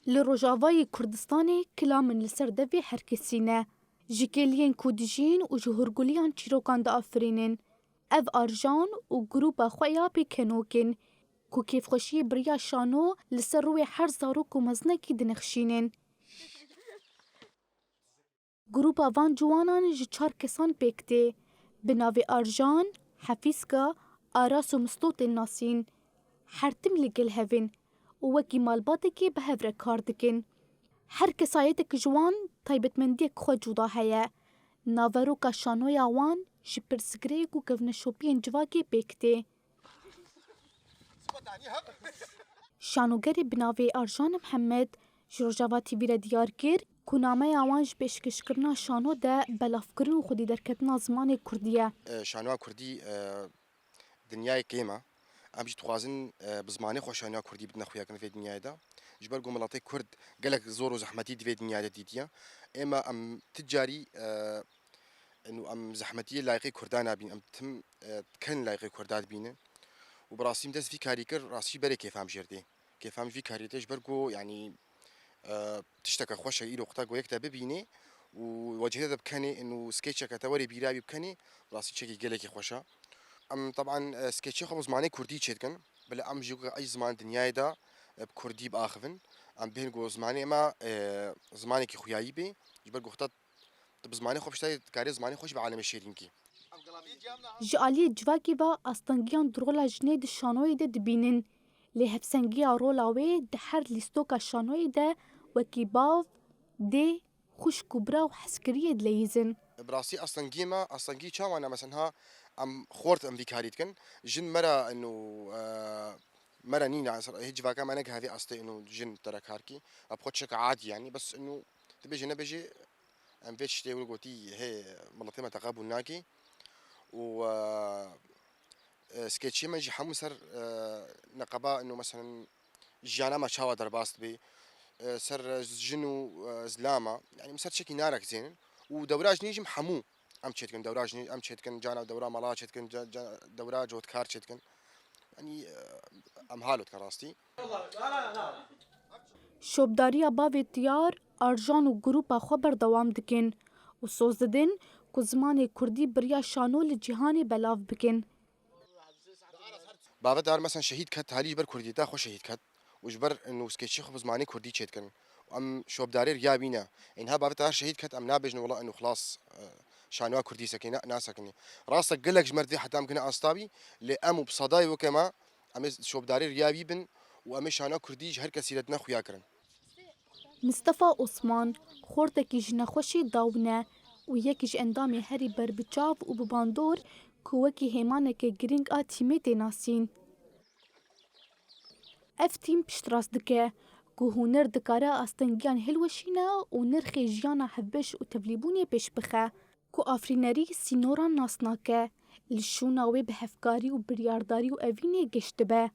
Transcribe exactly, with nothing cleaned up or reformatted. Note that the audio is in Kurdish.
Li Rojavayê Kurdistanê kilamên li ser devê her kesî ne. Ji kêliyên ku dijîn û ji hûrguliyan çîrokan diafirînin. Ev Arjan û grûpa xwe ya pêkenok in, ku kêfxweşiyê bi riya şano li ser rûyê her zarok û mezinekî dinexşînin. Grûpa van ciwanan ji çar kesan pêk tê. Bi navê Arjan, Hefîska, Aras û Misto tên nasîn. Her tim li gel hev in û wekî malbatekê bi hev re kar dikin. Her kesayetek ji wan taybetmendiyek xwe cuda heye. Naveroka şanoya wan ji pirsgirêk û kevneşopiyên civakê pêk tê. Şanogerê bi navê Arjan Mihemed ji Rojava T V re diyar kir ku nameya wan ji pêşkêşkirina şano de belavkirin û xwedî derketina zimanê kurdî ye. E, şanoya kurdî, e, dinyayê kêm e. Em jî dixwazin, e, bi zimanê xwe şanoya kurdî bidine xuyakirin vê dinyayê de. Ji ber ku miletê kurd gelek zor û zehmetî di vê dinyayê de dîtiye. Êma em ti carî, e, û em zehmetiyê layiqê kurda nabînin. Em tim, e, dikin layiqê kurda dibînin. Û bi rastî min dest vî karî kir, rastî berê kêfam jê re tê. Kêfam ji vî karî tê ji ber ku, yanî, e, tişteke xweş e îro quta ku yek te bibînê û wecihê te bikenê û skeçeke te werê bîra wî bikenê, rastî çekî gelekî xweş e. Em teban, e, skeçê xwe bi zimanê kurdî çêdikin. Bila em jî weke ey ziman dinyayê de, e, bi kurdî biaxivin. Em bihên ku zimanê me, e, zimanekî xuyayî bê. Ji ber ku xwe te tu bi zimanê xwe piştayê dikarê zimanê xwe jî bi alemê şêrîn kî. Ji aliyê civakê ve astengiyan di rola jinê di şanoyê de dibînin. Lê hevsengiya rola wê di her lîstoka şanoyê de wekî bav, dê, xwişk û bira û hezkiriyê dileyîzin. Bi rastî astengiyê me, astengî çawa ne? Mesela ha em xort em vî karî dikin. Jin me re ino, e, me re nîne, hê civaka me negiha vê astê ino jin te re kar kî. Ev xwe tişteke adî yanî. Bes ino dibêje nebêje em vê tiştê wilo gotî hê miletê me teqebûl nake. Û, e, e, skeçê me jî hemû ser, e, neqeba ino mesela jiyana me çawa derbas dibe, e, ser, e, jin û, e, zilama, yanî min ser çekî narek zênin û dewra jinî jî hemû em çêdikin, dewra jinî em çêdikin, cana dewra mala çêdikin, ca-, ca-, dewra cotkar çêdikin. Yanî, e, em halo dikin rastî. Şopdariya bavê Tiyar, Arjan û grûpa xwe berdewam dikin û soz didin ku zimanê kurdî bi riya şano li cîhanê belav bikin. Bavê Tiyar mesela şehîd ket, talî ji ber kurdîta xwe şehîd ket û ji ber ino skeçê xwe bi zimanê kurdî çêdikin. Em şopdarê riya wî ne. Ên ha bavê Tiyar şehîd ket, em nabêjin wela ino xilas, e, şanoya kurdî sekinî, na-, nasekinî. Rast e gelek ji me re dê heta em bikine asta wî, lê em û bi sedayê weke me, em ê şopdarê riya wî bin û em ê şanoya kurdî ji her kesî re dine xuya kirin. Mistefa Osman, xortekî ji nexweşê dawin e û yek ji endamê herî berbiçav û bi bandor ku wekî hêmaneke girîng a tîmê tê nasîn. Ev tîm piştrast dike ku huner dikare astengiyan hilweşîne û nirxê jiyana hevbeş û tevlîbûnê pêş bixe. Ku afirînerî sînoran nas nake, li şûna wê bi hevkarî û biryardarî û evînê geş dibe.